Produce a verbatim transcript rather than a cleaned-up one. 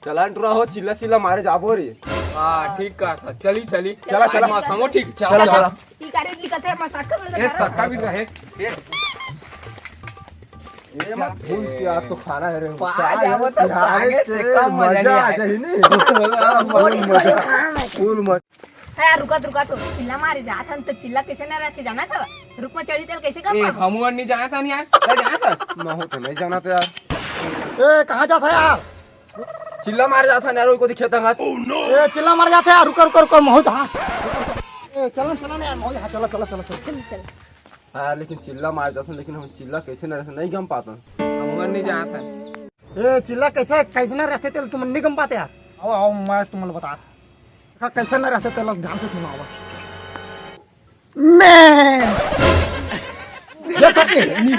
चला टुरा हो, चिल्ला चिल्ला मारे जाबो रे। हाँ, ठीक कहा था। चली, चली। चला, चला। मौसमो ठीक। चला, चला। ठीक है, दिक्कत है, मसाका बोल ए, रहा। सक्का भी रहे। ए, ए, मत भूल के आज तो खाना है रे। पा जाबो तो सागे से कम मजा नहीं आए। आ जाही नहीं। फुल मजा, फुल मजा। है यार, रुका तो, रुका तो। चिल्ला मारे जात हन तो चिल्ला कैसे ना रहते जाना था? रुख में चढ़ी तेल कैसे कर ए, पाबो? हमू नहीं जाना था नहीं यार। नहीं जाना था। महू तो नहीं जाना था यार। ए, कहाँ जात है यार? चिल्ला मारे जात हन यार, कोई खेत हंगात। ए, चिल्ला मारे जात है यार, रुका, रुका, रुका, महू तो, हाँ। ए, चलो, चलो ना यार, महू, हाँ, चलो, चलो, चलो, चलो। चल, चल। हाँ, लेकिन चिल्ला मारे जात हन, लेकिन हम चिल्ला कैसे ना रहते, नहीं गम पातन। हमू नहीं जाना था। ए, चिल्ला कैसे, कैसे ना रहते तेल तुम नहीं गम पाते यार? आओ, आओ, मैं तुमने बता। का कैसे ना रहते तेल ध्यान से सुनाओ। मैं ये तो नहीं।